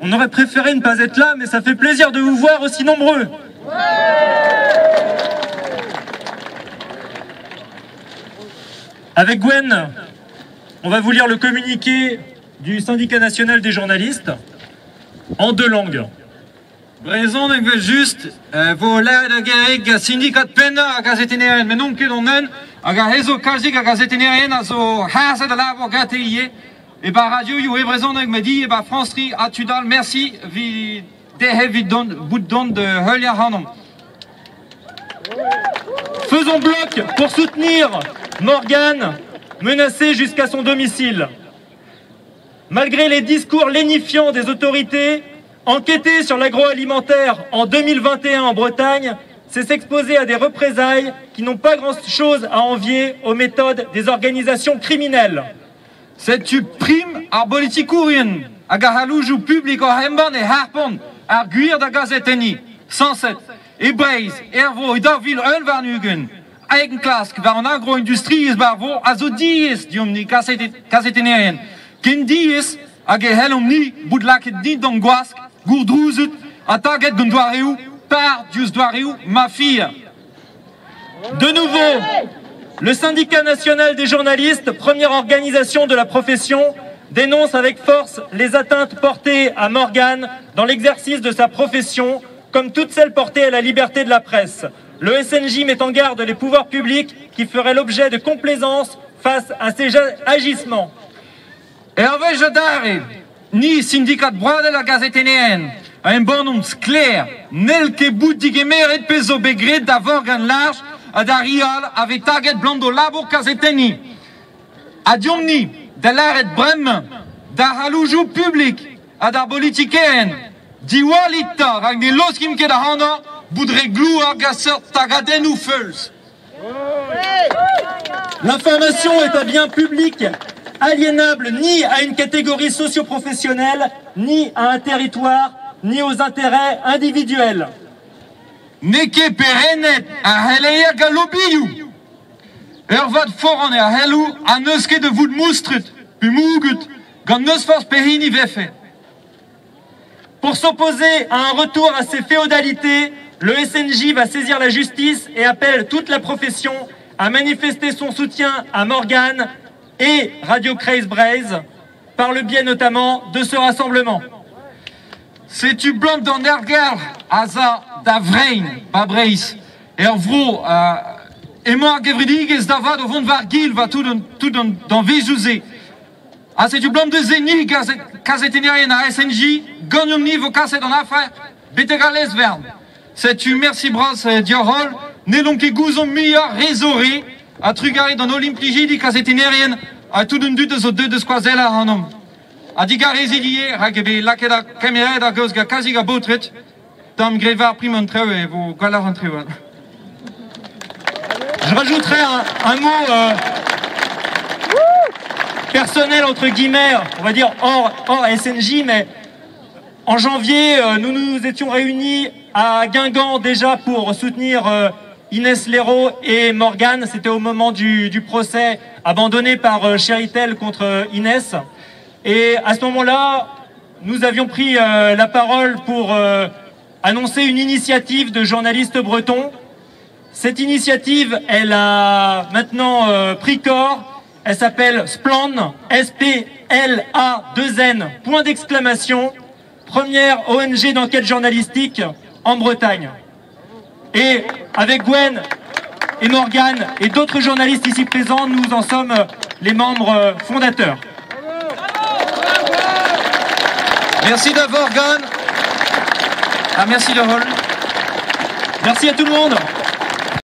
On aurait préféré ne pas être là, mais ça fait plaisir de vous voir aussi nombreux. Avec Gwen, on va vous lire le communiqué du Syndicat national des journalistes en deux langues. Brezhoneg evel-just vo lâret ar gereg sindikad pennañ ar gazetennerien met n'on ket hon-un hag ar re zo kalzik a gazetennerien a zo harzet a labour gante ivez e ba radioioù e brezhoneg met ivez ba France 3 ha tud all mersi evit dezhe evit dont bout dont da heuliañ ac'hanomp. Faisons bloc pour soutenir Morgane, menacée jusqu'à son domicile. Malgré les discours lénifiants des autorités, enquêter sur l'agroalimentaire en 2021 en Bretagne, c'est s'exposer à des représailles qui n'ont pas grand-chose à envier aux méthodes des organisations criminelles. Setu prim ar bolitikourien hag ar c'halloujoù publik oc'h embann e harpont ar gwir da gazetenniñ, sañset, e Breizh, er vro e 2021. Enklask war an agro-industriezh war vro a zo diaes deomp-ni kazetennerien. Ken diaes hag e c'hellomp-ni bout lakaet dindan gwask, gourdrouzet ha taget gant doareoù par diouzh doareoù mafia. De nouveau, le Syndicat national des journalistes, première organisation de la profession, dénonce avec force les atteintes portées à Morgane dans l'exercice de sa profession, comme toutes celles portées à la liberté de la presse. Le SNJ met en garde les pouvoirs publics qui feraient l'objet de complaisance face à ces agissements. Hervé Jodare, ni sindikad broadel ar gazetennerien, a embannomp sklaer n'hell ket bout digemeret pezh zo bet graet da Vorgan Large ha da Rial a vez taget 'blam d'o labour kazetenniñ. Ha deomp-ni da lâret bremañ d'ar c'halloujoù publik ha d'ar bolitikerien, diwallit 'ta rak ne laoskimp ket ac'hanoc'h bout re glouar gant seurt tagadennoù feuls. L'information est un bien public aliénable ni à une catégorie socio-professionnelle, ni à un territoire, ni aux intérêts individuels. N'eo ket perennet ar c'heleier gant lobioù. Ur vad foran eo ar c'heloù ha n'eus ket da vout moustret pe mouget gant n'eus forzh pehini 'vefe. Pour s'opposer à un retour à ces féodalités, le SNJ va saisir la justice et appelle toute la profession à manifester son soutien à Morgane et Radio Kreiz Breizh, par le biais notamment de ce rassemblement. Setu 'blam d'an aergelc'h a za da vrein 'ba Breizh er vro emañ ar gevredigezh da vat o vont war-gil war tout an, tout an danvezioù-se. Ha setu 'blam da se ni kazetennerien ar SNJ ganeomp-ni 'vo kaset an afer betek al lez-vern. Setu mersi bras deoc'h holl, n'hellomp ket gouzomp muioc'h re zo re, ha trugarez d'an holl implijidi kazetennerien ha tout an dud a zo deuet da skoazellañ ac'hanomp. Ha digarezit ivez rak eo bet lakaet ar kemeret ar gaoz gant kalzik a baotred, tamm graet war prim an traoù e vo gwelloc'h an traoù all. Je rajouterai un, un mot euh, personnel entre guillemets, on va dire hors, hors SNJ, mais en janvier, euh, nous nous étions réunis à Guingamp déjà pour soutenir euh, Inès Léraud et Morgane. C'était au moment du, du procès abandonné par euh, Chéritel contre euh, Inès. Et à ce moment-là, nous avions pris euh, la parole pour euh, annoncer une initiative de journalistes bretons. Cette initiative, elle a maintenant euh, pris corps. Elle s'appelle Splan, S-P-L-A-2-N, point d'exclamation, première ONG d'enquête journalistique en Bretagne. Et avec Gwen et Morgane et d'autres journalistes ici présents, nous en sommes les membres fondateurs. Merci d'avoir Morgane. Ah, merci de rôle. Merci à tout le monde.